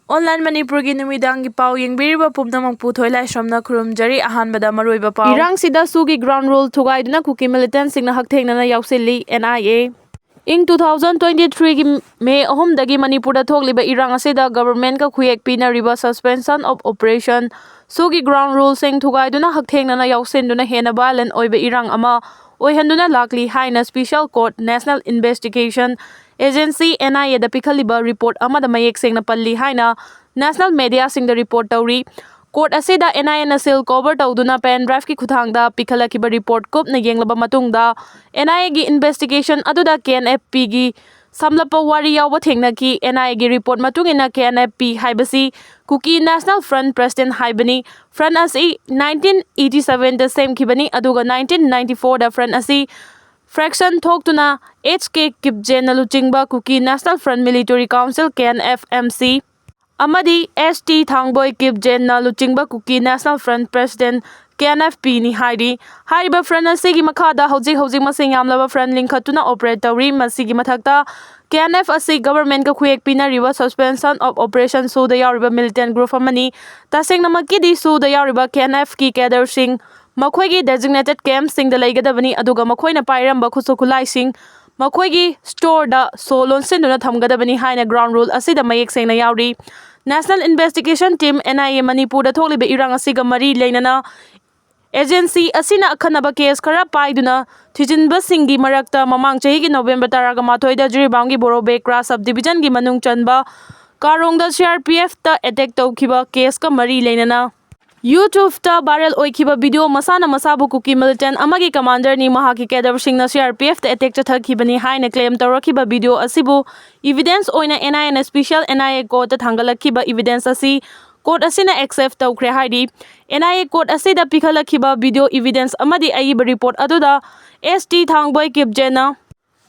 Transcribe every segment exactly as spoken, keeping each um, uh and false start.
Online ꯃꯅꯤꯄꯨꯔꯒꯤ ꯅꯨꯃꯤꯗꯥꯡꯒꯤ ꯄꯥꯎ ꯌꯦꯡꯕꯤꯔꯤꯕ ꯄꯨꯝꯅꯃꯛꯄꯨ ꯊꯣꯏꯂꯥꯏꯁ꯭ꯔꯝꯅ ꯈꯨꯔꯨꯝꯖꯔꯤ꯫ ꯑꯍꯥꯟꯕꯗ ꯃꯔꯨꯑꯣꯏꯕ ꯄꯥꯎ꯫ ꯏꯔꯥꯡꯁꯤꯗ ꯁꯨꯒꯤ ground rule ꯊꯨꯒꯥꯏꯗꯨꯅ ꯀꯨꯀꯤ militantꯁꯤꯡꯅ ꯍꯛꯊꯦꯡꯅꯅ ꯌꯥꯎꯁꯤꯜꯂꯤ, N I A꯫ ꯏꯪ two thousand twenty threeꯒꯤ May ꯑꯍꯨꯝꯗꯒꯤ ꯃꯅꯤꯄꯨꯔꯗ ꯊꯣꯛꯂꯤꯕ ꯏꯔꯥꯡ ꯑꯁꯤꯗ governmentꯀ ꯈꯨꯌꯦꯛ ꯄꯤꯅꯔꯤꯕ suspension of operation, ꯁꯨꯒꯤ ground ruleꯁꯤꯡ ꯊꯨꯒꯥꯏꯗꯨꯅ ꯍꯛꯊꯦꯡꯅꯅ ꯌꯥꯎꯁꯤꯟꯗꯨꯅ ꯍꯦꯟꯅ violent ꯑꯣꯏꯕ ꯏꯔꯥꯡ ꯑꯃ ꯑꯣꯏꯍꯟꯗꯨꯅ ꯂꯥꯛꯂꯤ ꯍꯥꯏꯅ special court National Investigation Agency, N I Aꯗ ꯄꯤꯈꯠꯂꯤꯕ report ꯑꯃꯗ ꯃꯌꯦꯛ ꯁꯦꯡꯅ ꯄꯜꯂꯤ ꯍꯥꯏꯅ national mediaꯁꯤꯡꯗ report ꯇꯧꯔꯤ꯫ Court ꯑꯁꯤꯗ N I Aꯅ seal cover ꯇꯧꯗꯨꯅ pen driveꯀꯤ ꯈꯨꯠꯊꯥꯡꯗ ꯄꯤꯈꯠꯂꯛꯈꯤꯕ report ꯀꯨꯞꯅ ꯌꯦꯡꯂꯕ ꯃꯇꯨꯡꯗ, N I Aꯒꯤ investigation ꯑꯗꯨꯗ K N F Pꯒꯤ ꯁꯝꯂꯞꯄ ꯋꯥꯔꯤ ꯌꯥꯎꯕ ꯊꯦꯡꯅꯈꯤ꯫ N I Aꯒꯤ report ꯃꯇꯨꯡ ꯏꯟꯅ K N F P ꯍꯥꯏꯕꯁꯤ Kuki National Front president ꯍꯥꯏꯕꯅꯤ꯫ Front ꯑꯁꯤ nineteen eighty sevenꯗ ꯁꯦꯝꯈꯤꯕꯅꯤ, ꯑꯗꯨꯒ nineteen ninety fourꯗ front ꯑꯁꯤ fraction ꯊꯣꯛꯇꯨꯅ H K Kipgenꯅ ꯂꯨꯆꯤꯡꯕ Kuki National Front Military Council, K N F M C, ꯑꯃꯗꯤ S T Thangboi Kipgenꯅ ꯂꯨꯆꯤꯡꯕ Kuki National Front president, K N F Pꯅꯤ ꯍꯥꯏꯔꯤ꯫ ꯍꯥꯏꯔꯤꯕ front ꯑꯁꯤꯒꯤ ꯃꯈꯥꯗ ꯍꯧꯖꯤꯛ ꯍꯧꯖꯤꯛ ꯃꯁꯤꯡ ꯌꯥꯝꯂꯕ front ꯂꯤꯡꯈꯠꯇꯨꯅ operate ꯇꯧꯔꯤ꯫ ꯃꯁꯤꯒꯤ ꯃꯊꯛꯇ, K N F ꯑꯁꯤ governmentꯀ ꯈꯨꯌꯦꯛ ꯄꯤꯅꯔꯤꯕ suspension of operation ꯁꯨꯗ ꯌꯥꯎꯔꯤꯕ militant group ꯑꯃꯅꯤ꯫ ꯇꯁꯦꯡꯅꯃꯛꯀꯤꯗꯤ ꯁꯨꯗ ꯌꯥꯎꯔꯤꯕ K N Fꯀꯤ cadreꯁꯤꯡ ꯃꯈꯣꯏꯒꯤ designated campꯁꯤꯡꯗ ꯂꯩꯒꯗꯕꯅꯤ, ꯑꯗꯨꯒ ꯃꯈꯣꯏꯅ ꯄꯥꯏꯔꯝꯕ ꯈꯨꯠꯁꯨ ꯈꯨꯠꯂꯥꯏꯁꯤꯡ ꯃꯈꯣꯏꯒꯤ storeꯗ ꯁꯣ ꯂꯣꯟꯁꯤꯟꯗꯨꯅ ꯊꯝꯒꯗꯕꯅꯤ ꯍꯥꯏꯅ ground rule ꯑꯁꯤꯗ ꯃꯌꯦꯛ ꯁꯦꯡꯅ ꯌꯥꯎꯔꯤ꯫ National Investigation Team, N I A, ꯃꯅꯤꯄꯨꯔꯗ ꯊꯣꯛꯂꯤꯕ ꯏꯔꯥꯡ ꯑꯁꯤꯒ ꯃꯔꯤ ꯂꯩꯅꯅ agency ꯑꯁꯤꯅ ꯑꯈꯟꯅꯕ case ꯈꯔ ꯄꯥꯏꯗꯨꯅ ꯊꯤꯖꯤꯟꯕꯁꯤꯡꯒꯤ ꯃꯔꯛꯇ ꯃꯃꯥꯡ ꯆꯍꯤꯒꯤ November ꯇꯔꯥꯃꯥꯊꯣꯏꯗ ꯖꯤꯔꯤꯕꯥꯝꯒꯤ ꯕꯣꯔꯣꯕꯦꯀ꯭ꯔꯥ subdivisionꯒꯤ ꯃꯅꯨꯡ ꯆꯟꯕ ꯀꯥꯔꯣꯡꯗ C R P Fꯇ attack ꯇꯧꯈꯤꯕ caseꯀ ꯃꯔꯤ ꯂꯩꯅꯅ YouTubeꯇ viral ꯑꯣꯏꯈꯤꯕ video ꯃꯁꯥꯅ ꯃꯁꯥꯕꯨ Kuki militant ꯑꯃꯒꯤ commanderꯅꯤ, ꯃꯍꯥꯛꯀꯤ cadreꯁꯤꯡꯅ C R P Fꯇ attack ꯆꯠꯊꯈꯤꯕꯅꯤ ꯍꯥꯏꯅ claim ꯇꯧꯔꯛꯈꯤꯕ video ꯑꯁꯤꯕꯨ evidence ꯑꯣꯏꯅ N I Aꯅ special N I A courtꯇ ꯊꯥꯡꯒꯠꯂꯛꯈꯤꯕ evidence ꯑꯁꯤ court ꯑꯁꯤꯅ accept ꯇꯧꯈ꯭ꯔꯦ ꯍꯥꯏꯔꯤ꯫ N I A court ꯑꯁꯤꯗ ꯄꯤꯈꯠꯂꯛꯈꯤꯕ video evidence ꯑꯃꯗꯤ ꯑꯏꯕ report ꯑꯗꯨꯗ S T Thangboi Kipgenꯅ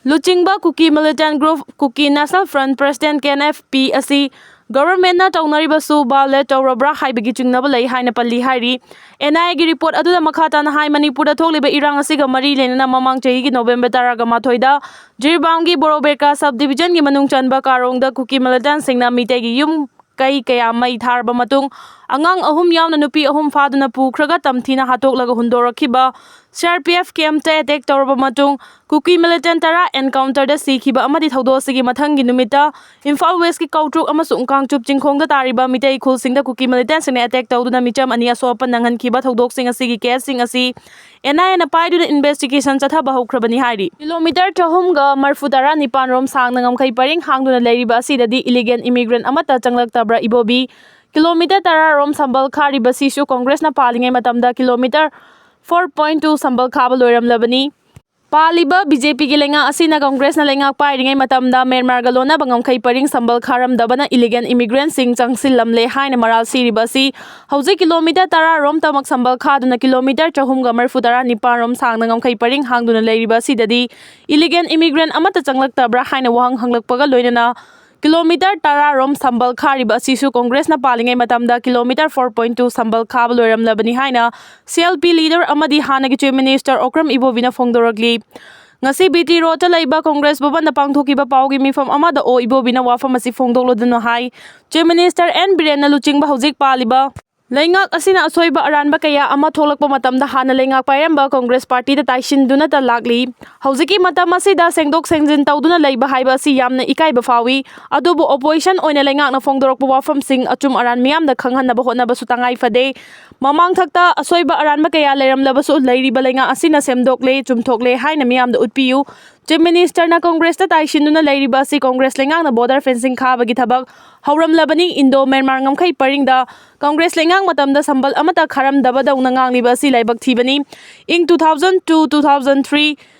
ꯂꯨꯆꯤꯡꯕ Kuki militant group Kuki National Front president, K N F P ꯑꯁꯤ governmentꯅ ꯇꯧꯅꯔꯤꯕꯁꯨ violate ꯇꯧꯔꯕ꯭ꯔꯥ ꯍꯥꯏꯕꯒꯤ ꯆꯤꯡꯅꯕ ꯂꯩ ꯍꯥꯏꯅ ꯄꯜꯂꯤ ꯍꯥꯏꯔꯤ꯫ N I Aꯒꯤ report ꯑꯗꯨꯗ ꯃꯈꯥ ꯇꯥꯅ ꯍꯥꯏ, ꯃꯅꯤꯄꯨꯔꯗ ꯊꯣꯛꯂꯤꯕ ꯏꯔꯥꯡ ꯑꯁꯤꯒ ꯃꯔꯤ ꯂꯩꯅꯅ ꯃꯃꯥꯡ ꯆꯍꯤꯒꯤ November ꯇꯔꯥꯃꯥꯊꯣꯏꯗ ꯖꯤꯔꯤꯕꯥꯝꯒꯤ ꯕꯣꯔꯣꯕꯦꯀ꯭ꯔꯥ subdivisionꯒꯤ ꯃꯅꯨꯡ ꯆꯟꯕ ꯀꯥꯔꯣꯡꯗ Kuki militantꯁꯤꯡꯅ ꯃꯤꯇꯩꯒꯤ ꯌꯨꯝ ꯀꯩ ꯀꯌꯥ ꯃꯩ ꯊꯥꯔꯕ ꯃꯇꯨꯡ, ꯑꯉꯥꯡ ꯑꯍꯨꯝ ꯌꯥꯎꯅ ꯅꯨꯄꯤ ꯑꯍꯨꯝ ꯐꯥꯗꯨꯅ ꯄꯨꯈ꯭ꯔꯒ ꯇꯝꯊꯤꯅ ꯍꯥꯠꯇꯣꯛꯂꯒ ꯍꯨꯟꯗꯣꯔꯛꯈꯤꯕ C R P F camp attack ꯇꯧꯔꯕ ꯃꯇꯨꯡ, ꯀꯨꯀꯤ ꯃꯤꯂꯤꯇꯦꯟ ꯇꯔꯥ ꯑꯦꯟꯀꯥꯎꯟꯇꯔꯗ ꯁꯤꯈꯤꯕ ꯑꯃꯗꯤ ꯊꯧꯗꯣꯛ ꯑꯁꯤꯒꯤ ꯃꯊꯪꯒꯤ ꯅꯨꯃꯤꯠꯇ ꯏꯝꯐꯥꯜ ꯋꯦꯁꯀꯤ ꯀꯥꯎꯇ꯭ꯔꯨꯛ ꯑꯃꯁꯨꯡ ꯀꯥꯡꯆꯨꯞ ꯆꯤꯡꯈꯣꯡꯗ ꯇꯥꯔꯤꯕ ꯃꯤꯇꯩ ꯈꯨꯜꯁꯤꯡꯗ ꯀꯨꯀꯤ ꯃꯤꯂꯤꯇꯦꯟꯁꯤꯡꯅ ꯑꯦꯇꯦꯛ ꯇꯧꯗꯨꯅ ꯃꯤꯆꯝ ꯑꯅꯤ ꯑꯁꯣꯛ ꯑꯄꯟ ꯅꯪꯍꯟꯈꯤꯕ ꯊꯧꯗꯣꯛꯁꯤꯡ ꯑꯁꯤꯒꯤ ꯀꯦꯁꯁꯤꯡ ꯑꯁꯤ ꯑꯦꯟ ꯑꯥꯏ ꯑꯦꯅ ꯄꯥꯏꯗꯨꯅ ꯏꯟꯚꯦꯁꯇꯤꯒꯦꯁꯟ ꯆꯠꯊꯕ ꯍꯧꯈ꯭ꯔꯕꯅꯤ ꯍꯥꯏꯔꯤ꯫ ꯀꯤꯂꯣꯃꯤꯇꯔ ꯆꯍꯨꯝꯒ ꯃꯔꯤꯐꯨ ꯇꯔꯥ ꯅꯤꯄꯥꯟ ꯔꯣꯝ ꯁꯥꯡꯅ ꯉꯝꯈꯩ ꯄꯔꯤꯡ ꯍꯥꯡꯗꯨꯅ ꯂꯩꯔꯤꯕ ꯑꯁꯤꯗꯗꯤ ꯏꯂꯤꯒꯦꯜ ꯏꯃꯤꯒ꯭ꯔꯦꯟ ꯑꯃꯠꯇ ꯆꯪꯂꯛꯇꯕ꯭ꯔꯥ ꯏꯕꯣꯕꯤ? ꯀꯤꯂꯣꯃꯤꯇꯔ ꯇꯔꯥ ꯔꯣꯝ ꯁꯝꯕꯜ ꯈꯥꯔꯤꯕꯁꯤꯁꯨ ꯀꯣꯡꯒ꯭ꯔꯦꯁꯅ ꯄꯥꯜꯂꯤꯉꯩ ꯃꯇꯝꯗ ꯀꯤꯂꯣꯃꯤꯇꯔ ꯐꯣꯔ ꯄꯣꯏꯟ ꯇꯨ ꯁꯝꯕꯜ ꯈꯥꯕ ꯂꯣꯏꯔꯝꯂꯕꯅꯤ꯫ ꯄꯥꯜꯂꯤꯕ ꯕꯤ ꯖꯦ ꯄꯤꯒꯤ ꯂꯩꯉꯥꯛ ꯑꯁꯤꯅ ꯀꯣꯡꯒ꯭ꯔꯦꯁꯅ ꯂꯩꯉꯥꯛ ꯄꯥꯏꯔꯤꯉꯩ ꯃꯇꯝꯗ ꯃ꯭ꯌꯥꯟꯃꯥꯔꯒ ꯂꯣꯟꯅꯕ ꯉꯝꯈꯩ ꯄꯔꯤꯡ ꯁꯝꯕꯜ ꯈꯥꯔꯝꯗꯕꯅ ꯏꯂꯤꯒꯦꯜ ꯏꯃꯤꯒ꯭ꯔꯦꯟꯁꯤꯡ ꯆꯪꯁꯤꯜꯂꯝꯂꯦ ꯍꯥꯏꯅ ꯃꯔꯥꯜ ꯁꯤꯔꯤꯕ ꯑꯁꯤ ꯍꯧꯖꯤꯛ ꯀꯤꯂꯣꯃꯤꯇꯔ ꯇꯔꯥ ꯔꯣꯝꯇꯃꯛ ꯁꯝꯕꯜ ꯈꯥꯗꯨꯅ ꯀꯤꯂꯣꯃꯤꯇꯔ ꯆꯍꯨꯝꯒ ꯃꯔꯤꯐꯨ ꯇꯔꯥ ꯅꯤꯄꯥꯟ ꯔꯣꯝ ꯁꯥꯡꯅ ꯉꯝꯈꯩ ꯄꯔꯤꯡ ꯍꯥꯡꯗꯨꯅ ꯂꯩꯔꯤꯕ ꯑꯁꯤꯗꯗꯤ ꯏꯂꯤꯒꯦꯜ ꯏꯃꯤꯒ꯭ꯔꯦꯟ ꯑꯃꯠꯇ ꯆꯪꯂꯛꯇꯕ꯭ꯔꯥ ꯍꯥꯏꯅ ꯋꯥꯍꯪ ꯍꯪꯂꯛꯄꯒ ꯂꯣꯏꯅꯅ ꯀꯤꯂꯣꯃꯤꯇꯔ ꯇꯔꯥ ꯔꯣꯝ ꯁꯝꯕꯜ ꯈꯥꯔꯤꯕ ꯑꯁꯤꯁꯨ ꯀꯣꯡꯒ꯭ꯔꯦꯁꯅ ꯄꯥꯜꯂꯤꯉꯩ ꯃꯇꯝꯗ ꯀꯤꯂꯣꯃꯤꯇꯔ ꯐꯣꯔ ꯄꯣꯏꯟ ꯇꯨ ꯁꯝꯕꯜ ꯈꯥꯕ ꯂꯣꯏꯔꯝꯂꯕꯅꯤ ꯍꯥꯏꯅ ꯁꯤ ꯑꯦꯜ ꯄꯤ ꯂꯤꯗꯔ ꯑꯃꯗꯤ ꯍꯥꯟꯅꯒꯤ ꯆꯤꯐ ꯃꯤꯅꯤꯁꯇꯔ ꯑꯣꯀ꯭ꯔꯝ ꯏꯕꯣꯕꯤꯅ ꯐꯣꯡꯗꯣꯔꯛꯂꯤ꯫ ꯉꯁꯤ ꯕꯤ ꯇꯤ ꯔꯣꯗꯇ ꯂꯩꯕ ꯀꯣꯡꯒ꯭ꯔꯦꯁ ꯚꯕꯟꯗ ꯄꯥꯡꯊꯣꯛꯈꯤꯕ ꯄꯥꯎꯒꯤ ꯃꯤꯐꯝ ꯑꯃꯗ ꯑꯣ ꯏꯕꯣꯕꯤꯅ ꯋꯥꯐꯝ ꯑꯁꯤ ꯐꯣꯡꯗꯣꯛꯂꯗꯨꯅ ꯍꯥꯏ, ꯆꯤꯐ ꯃꯤꯅꯤꯁꯇꯔ ꯑꯦꯟ ꯕꯤꯔꯦꯟꯅ ꯂꯨꯆꯤꯡꯕ ꯍꯧꯖꯤꯛ ꯄꯥꯜꯂꯤꯕ ꯂꯩꯉꯥꯛ ꯑꯁꯤꯅ ꯑꯁꯣꯏꯕ ꯑꯔꯥꯟꯕ ꯀꯌꯥ ꯑꯃ ꯊꯣꯛꯂꯛꯄ ꯃꯇꯝꯗ ꯍꯥꯟꯅ ꯂꯩꯉꯥꯛ ꯄꯥꯏꯔꯝꯕ ꯀꯣꯡꯒ꯭ꯔꯦꯁ ꯄꯥꯔꯇꯤꯗ ꯇꯥꯏꯁꯤꯟꯗꯨꯅꯇ ꯂꯥꯛꯂꯤ꯫ ꯍꯧꯖꯤꯛꯀꯤ ꯃꯇꯝ ꯑꯁꯤꯗ ꯁꯦꯡꯗꯣꯛ ꯁꯦꯡꯖꯤꯟ ꯇꯧꯗꯨꯅ ꯂꯩꯕ ꯍꯥꯏꯕ ꯑꯁꯤ ꯌꯥꯝꯅ ꯏꯀꯥꯏꯕ ꯐꯥꯎꯏ꯫ ꯑꯗꯨꯕꯨ ꯑꯣꯄꯣꯖꯤꯁꯟ ꯑꯣꯏꯅ ꯂꯩꯉꯥꯛꯅ ꯐꯣꯡꯗꯣꯔꯛꯄ ꯋꯥꯐꯝꯁꯤꯡ ꯑꯆꯨꯝ ꯑꯔꯥꯟ ꯃꯤꯌꯥꯝꯗ ꯈꯪꯍꯟꯅꯕ ꯍꯣꯠꯅꯕꯁꯨ ꯇꯉꯥꯏ ꯐꯗꯦ꯫ ꯃꯃꯥꯡꯊꯛꯇ ꯑꯁꯣꯏꯕ ꯑꯔꯥꯟꯕ ꯀꯌꯥ ꯂꯩꯔꯝꯂꯕꯁꯨ ꯂꯩꯔꯤꯕ ꯂꯩꯉꯥꯛ ꯑꯁꯤꯅ ꯁꯦꯝꯗꯣꯛꯂꯦ, ꯆꯨꯝꯊꯣꯛꯂꯦ ꯍꯥꯏꯅ ꯃꯤꯌꯥꯝꯗ ꯎꯠꯄꯤꯌꯨ꯫ ꯆꯤꯐ ꯃꯤꯅꯤꯁꯇꯔꯅ ꯀꯣꯡꯒ꯭ꯔꯦꯁꯇ ꯇꯥꯏꯁꯤꯟꯗꯨꯅ ꯂꯩꯔꯤꯕ ꯑꯁꯤ ꯀꯣꯡꯒ꯭ꯔꯦꯁ ꯂꯩꯉꯥꯛꯅ ꯕꯣꯔꯗꯔ ꯐꯦꯟꯁꯤꯡ ꯈꯥꯕꯒꯤ ꯊꯕꯛ ꯍꯧꯔꯝꯂꯕꯅꯤ꯫ ꯏꯟꯗꯣ ꯃ꯭ꯌꯥꯟꯃꯥꯔ ꯉꯝꯈꯩ ꯄꯔꯤꯡꯗ ꯀꯣꯡꯒ꯭ꯔꯦꯁ ꯂꯩꯉꯥꯛ ꯃꯇꯝꯗ ꯁꯝꯕꯜ ꯑꯃꯠꯇ ꯈꯥꯔꯝꯗꯕꯗꯧꯅ ꯉꯥꯡꯂꯤꯕ ꯑꯁꯤ ꯂꯥꯏꯕꯛ ꯊꯤꯕꯅꯤ꯫ ꯏꯪ two thousand two, two thousand three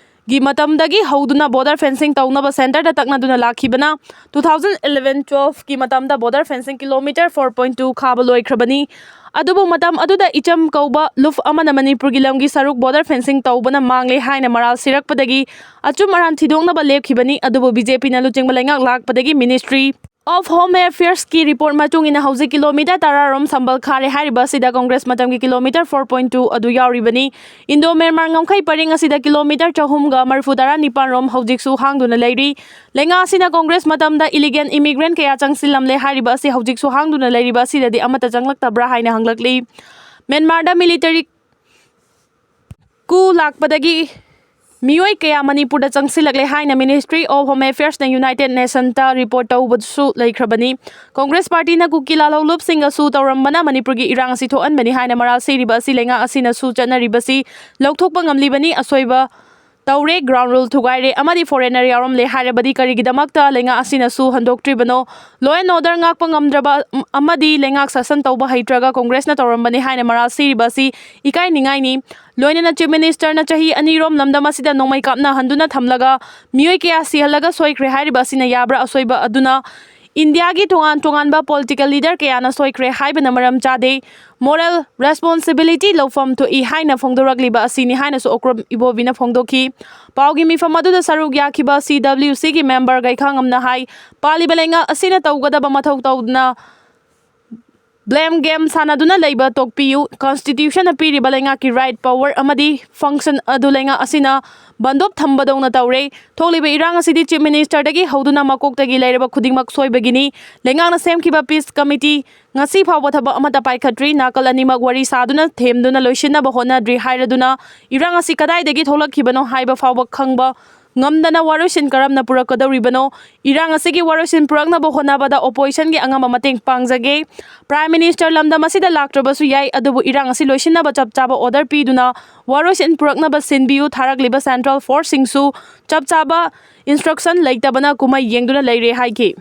ꯒꯤ ꯃꯇꯝꯗꯒꯤ ꯍꯧꯗꯨꯅ ꯕꯣꯔꯗꯔ ꯐꯦꯟꯁꯤꯡ ꯇꯧꯅꯕ ꯁꯦꯟꯇꯔꯗ ꯇꯛꯅꯗꯨꯅ ꯂꯥꯛꯈꯤꯕꯅ, two thousand eleven twelve ꯀꯤ ꯃꯇꯝꯗ border fencing kilometre four point two ꯈꯥꯕ ꯂꯣꯏꯈ꯭ꯔꯕꯅꯤ꯫ ꯑꯗꯨꯕꯨ ꯃꯇꯝ ꯑꯗꯨꯗ ꯏꯆꯝ ꯀꯧꯕ ꯂꯨꯞ ꯑꯃꯅ ꯃꯅꯤꯄꯨꯔꯒꯤ ꯂꯝꯒꯤ ꯁꯔꯨꯛ ꯕꯣꯔꯗꯔ ꯐꯦꯟꯁꯤꯡ ꯇꯧꯕꯅ ꯃꯥꯡꯂꯦ ꯍꯥꯏꯅ ꯃꯔꯥꯜ ꯁꯤꯔꯛꯄꯗꯒꯤ ꯑꯆꯨꯝ ꯑꯔꯥꯟ ꯊꯤꯗꯣꯛꯅꯕ ꯂꯦꯞꯈꯤꯕꯅꯤ꯫ ꯑꯗꯨꯕꯨ ꯕꯤ ꯖꯦ ꯄꯤꯅ ꯂꯨꯆꯤꯡꯕ ꯂꯩꯉꯥꯛ ꯂꯥꯛꯄꯗꯒꯤ ꯃꯤꯅꯤꯁꯇ꯭ꯔꯤ ꯑꯣꯐ ꯍꯣꯝ ꯑꯦꯐꯤꯌꯔꯁꯀꯤ ꯔꯤꯄꯣꯔꯠ ꯃꯇꯨꯡ ꯏꯟꯅ ꯍꯧꯖꯤꯛ ꯀꯤꯂꯣꯃꯤꯇꯔ ꯇꯔꯥ ꯔꯣꯝ ꯁꯝꯕꯜ ꯈꯥꯔꯦ ꯍꯥꯏꯔꯤꯕ ꯑꯁꯤꯗ ꯀꯣꯡꯒ꯭ꯔꯦꯁ ꯃꯇꯝꯒꯤ ꯀꯤꯂꯣꯃꯤꯇꯔ ꯐꯣꯔ ꯄꯣꯏꯟ ꯇꯨ ꯑꯗꯨ ꯌꯥꯎꯔꯤꯕꯅꯤ꯫ ꯏꯟꯗꯣ ꯃ꯭ꯌꯥꯟꯃꯥꯔ ꯉꯝꯈꯩ ꯄꯔꯤꯡ ꯑꯁꯤꯗ ꯀꯤꯂꯣꯃꯤꯇꯔ ꯆꯍꯨꯝꯒ ꯃꯔꯤꯐꯨ ꯇꯔꯥ ꯅꯤꯄꯥꯟ ꯔꯣꯝ ꯍꯧꯖꯤꯛꯁꯨ ꯍꯥꯡꯗꯨꯅ ꯂꯩꯔꯤ꯫ ꯂꯩꯉꯥꯛ ꯑꯁꯤꯅ ꯀꯣꯡꯒ꯭ꯔꯦꯁ ꯃꯇꯝꯗ ꯏꯂꯤꯒꯦꯜ ꯏꯃꯤꯒ꯭ꯔꯦꯟ ꯀꯌꯥ ꯆꯪꯁꯤꯜꯂꯝꯂꯦ ꯍꯥꯏꯔꯤꯕ ꯑꯁꯤ ꯍꯧꯖꯤꯛꯁꯨ ꯍꯥꯡꯗꯨꯅ ꯂꯩꯔꯤꯕ ꯑꯁꯤꯗꯗꯤ ꯑꯃꯠꯇ ꯆꯪꯂꯛꯇꯕ꯭ꯔꯥ ꯍꯥꯏꯅ ꯍꯪꯂꯛꯂꯤ꯫ ꯃ꯭ꯌꯥꯟꯃꯥꯔꯗ ꯃꯤꯂꯤꯇꯔꯤ ꯀꯨ ꯂꯥꯛꯄꯗꯒꯤ ꯃꯤꯑꯣꯏ ꯀꯌꯥ ꯃꯅꯤꯄꯨꯔꯗ ꯆꯪꯁꯤꯜꯂꯛꯂꯦ ꯍꯥꯏꯅ ꯃꯤꯅꯤꯁꯇ꯭ꯔꯤ ꯑꯣꯐ ꯍꯣꯝ ꯑꯦꯐꯤꯌꯔꯁꯅ ꯌꯨꯅꯥꯏꯇꯦꯗ ꯅꯦꯁꯟꯇ ꯔꯤꯄꯣꯔꯠ ꯇꯧꯕꯁꯨ ꯂꯩꯈ꯭ꯔꯕꯅꯤ꯫ ꯀꯣꯡꯒ꯭ꯔꯦꯁ ꯄꯥꯔꯇꯤꯅ ꯀꯨꯀꯤ ꯂꯥꯜꯍꯧꯂꯨꯞꯁꯤꯡꯒꯁꯨ ꯇꯧꯔꯝꯕꯅ ꯃꯅꯤꯄꯨꯔꯒꯤ ꯏꯔꯥꯡ ꯑꯁꯤ ꯊꯣꯛꯍꯟꯕꯅꯤ ꯍꯥꯏꯅ ꯃꯔꯥꯜ ꯁꯤꯔꯤꯕ ꯑꯁꯤ ꯂꯩꯉꯥꯛ ꯑꯁꯤꯅꯁꯨ ꯆꯠꯅꯔꯤꯕꯁꯤ ꯂꯧꯊꯣꯛꯄ ꯉꯝꯂꯤꯕꯅꯤ꯫ ꯑꯁꯣꯏꯕ ꯇꯧꯔꯦ, ꯒ꯭ꯔꯥꯎꯟ ꯔꯨꯜ ꯊꯨꯒꯥꯏꯔꯦ ꯑꯃꯗꯤ ꯐꯣꯔꯦꯟꯅꯔ ꯌꯥꯎꯔꯝꯂꯦ ꯍꯥꯏꯔꯕꯗꯤ ꯀꯔꯤꯒꯤꯗꯃꯛꯇ ꯂꯩꯉꯥꯛ ꯑꯁꯤꯅꯁꯨ ꯍꯟꯗꯣꯛꯇ꯭ꯔꯤꯕꯅꯣ? ꯂꯣ ꯑꯦꯟ ꯑꯣꯔꯗꯔ ꯉꯥꯛꯄ ꯉꯝꯗ꯭ꯔꯕ ꯑꯃꯗꯤ ꯂꯩꯉꯥꯛ ꯁꯥꯁꯟ ꯇꯧꯕ ꯍꯩꯇ꯭ꯔꯒ ꯀꯣꯡꯒ꯭ꯔꯦꯁꯅ ꯇꯧꯔꯝꯕꯅꯤ ꯍꯥꯏꯅ ꯃꯔꯥꯜ ꯁꯤꯔꯤꯕ ꯑꯁꯤ ꯏꯀꯥꯏꯅꯤꯡꯉꯥꯏꯅꯤ꯫ ꯂꯣꯏꯅꯅ ꯆꯤꯐ ꯃꯤꯅꯤꯁꯇꯔꯅ ꯆꯍꯤ ꯑꯅꯤꯔꯣꯝ ꯂꯝꯗꯝ ꯑꯁꯤꯗ ꯅꯣꯡꯃꯩ ꯀꯥꯞꯅꯍꯟꯗꯨꯅ ꯊꯝꯂꯒ ꯃꯤꯑꯣꯏ ꯀꯌꯥ ꯁꯤꯍꯜꯂꯒ ꯁꯣꯏꯈ꯭ꯔꯦ ꯍꯥꯏꯔꯤꯕ ꯑꯁꯤꯅ ꯌꯥꯕ꯭ꯔꯥ? ꯑꯁꯣꯏꯕ ꯑꯗꯨꯅ ꯏꯟꯗꯤꯌꯥꯒꯤ ꯇꯣꯉꯥꯟ ꯇꯣꯉꯥꯟꯕ ꯄꯣꯂꯤꯇꯤꯀꯦꯜ ꯂꯤꯗꯔ ꯀꯌꯥꯅ ꯁꯣꯏꯈ꯭ꯔꯦ ꯍꯥꯏꯕꯅ ꯃꯔꯝ ꯆꯥꯗꯦ꯫ ꯃꯣꯔꯦꯜ ꯔꯦꯁꯄꯣꯟꯁꯤꯕꯤꯂꯤꯇꯤ ꯂꯧꯐꯝ ꯊꯣꯛꯏ ꯍꯥꯏꯅ ꯐꯣꯡꯗꯣꯔꯛꯂꯤꯕ ꯑꯁꯤꯅꯤ ꯍꯥꯏꯅꯁꯨ ꯑꯣꯀ꯭ꯔꯝ ꯏꯕꯣꯕꯤꯅ ꯐꯣꯡꯗꯣꯛꯈꯤ꯫ ꯄꯥꯎꯒꯤ ꯃꯤꯐꯝ ꯑꯗꯨꯗ ꯁꯔꯨꯛ ꯌꯥꯈꯤꯕ ꯁꯤ ꯗꯕ꯭ꯂꯤꯎ ꯁꯤꯒꯤ ꯃꯦꯝꯕꯔ ꯒꯩꯈꯥꯉꯝꯅ ꯍꯥꯏ, ꯄꯥꯜꯂꯤꯕ ꯂꯩꯉꯥꯛ ꯑꯁꯤꯅ ꯇꯧꯒꯗꯕ ꯃꯊꯧ ꯇꯧꯗꯨꯅ ꯕ꯭ꯂꯦꯝ ꯒꯦꯝ ꯁꯥꯟꯅꯗꯨꯅ ꯂꯩꯕ ꯇꯣꯛꯄꯤꯌꯨ꯫ ꯀꯟꯁꯇꯤꯇ꯭ꯌꯨꯁꯟꯅ ꯄꯤꯔꯤꯕ ꯂꯩꯉꯥꯛꯀꯤ ꯔꯥꯏꯠ, ꯄꯋꯔ ꯑꯃꯗꯤ ꯐꯪꯁꯟ ꯑꯗꯨ ꯂꯩꯉꯥꯛ ꯑꯁꯤꯅ ꯕꯟꯗꯣꯞ ꯊꯝꯕꯗꯧꯅ ꯇꯧꯔꯦ꯫ ꯊꯣꯛꯂꯤꯕ ꯏꯔꯥꯡ ꯑꯁꯤꯗꯤ ꯆꯤꯐ ꯃꯤꯅꯤꯁꯇꯔꯗꯒꯤ ꯍꯧꯗꯨꯅ ꯃꯀꯣꯛꯇꯒꯤ ꯂꯩꯔꯕ ꯈꯨꯗꯤꯡꯃꯛ ꯁꯣꯏꯕꯒꯤꯅꯤ꯫ ꯂꯩꯉꯥꯛꯅ ꯁꯦꯝꯈꯤꯕ ꯄꯤꯁ ꯀꯃꯤꯇꯤ ꯉꯁꯤ ꯐꯥꯎꯕ ꯊꯕꯛ ꯑꯃꯠꯇ ꯄꯥꯏꯈꯠꯇ꯭ꯔꯤ꯫ ꯅꯥꯀꯜ ꯑꯅꯤꯃꯛ ꯋꯥꯔꯤ ꯁꯥꯗꯨꯅ ꯊꯦꯝꯗꯨꯅ ꯂꯣꯏꯁꯤꯟꯅꯕ ꯍꯣꯠꯅꯗ꯭ꯔꯤ ꯍꯥꯏꯔꯗꯨꯅ ꯏꯔꯥꯡ ꯑꯁꯤ ꯀꯗꯥꯏꯗꯒꯤ ꯊꯣꯛꯂꯛꯈꯤꯕꯅꯣ ꯍꯥꯏꯕ ꯐꯥꯎꯕ ꯈꯪꯕ ꯉꯝꯗꯅ ꯋꯥꯔꯣꯏꯁꯤꯟ ꯀꯔꯝꯅ ꯄꯨꯔꯛꯀꯗꯧꯔꯤꯕꯅꯣ? ꯏꯔꯥꯡ ꯑꯁꯤꯒꯤ ꯋꯥꯔꯣꯏꯁꯤꯟ ꯄꯨꯔꯛꯅꯕ ꯍꯣꯠꯅꯕꯗ ꯑꯣꯄꯣꯖꯤꯁꯟꯒꯤ ꯑꯉꯝꯕ ꯃꯇꯦꯡ ꯄꯥꯡꯖꯒꯦ꯫ ꯄ꯭ꯔꯥꯏꯝ ꯃꯤꯅꯤꯁꯇꯔ ꯂꯝꯗꯝ ꯑꯁꯤꯗ ꯂꯥꯛꯇ꯭ꯔꯕꯁꯨ ꯌꯥꯏ, ꯑꯗꯨꯕꯨ ꯏꯔꯥꯡ ꯑꯁꯤ ꯂꯣꯏꯁꯤꯟꯅꯕ ꯆꯞ ꯆꯥꯕ ꯑꯣꯔꯗꯔ ꯄꯤꯗꯨꯅ ꯋꯥꯔꯣꯏꯁꯤꯟ ꯄꯨꯔꯛꯅꯕ ꯁꯤꯟꯕꯤꯌꯨ꯫ ꯊꯥꯔꯛꯂꯤꯕ ꯁꯦꯟꯇ꯭ꯔꯦꯜ ꯐꯣꯔꯁꯁꯤꯡꯁꯨ ꯆꯞ ꯆꯥꯕ ꯏꯟꯁꯇ꯭ꯔꯛꯁꯟ ꯂꯩꯇꯕꯅ ꯀꯨꯝꯍꯩ ꯌꯦꯡꯗꯨꯅ ꯂꯩꯔꯦ ꯍꯥꯏꯈꯤ꯫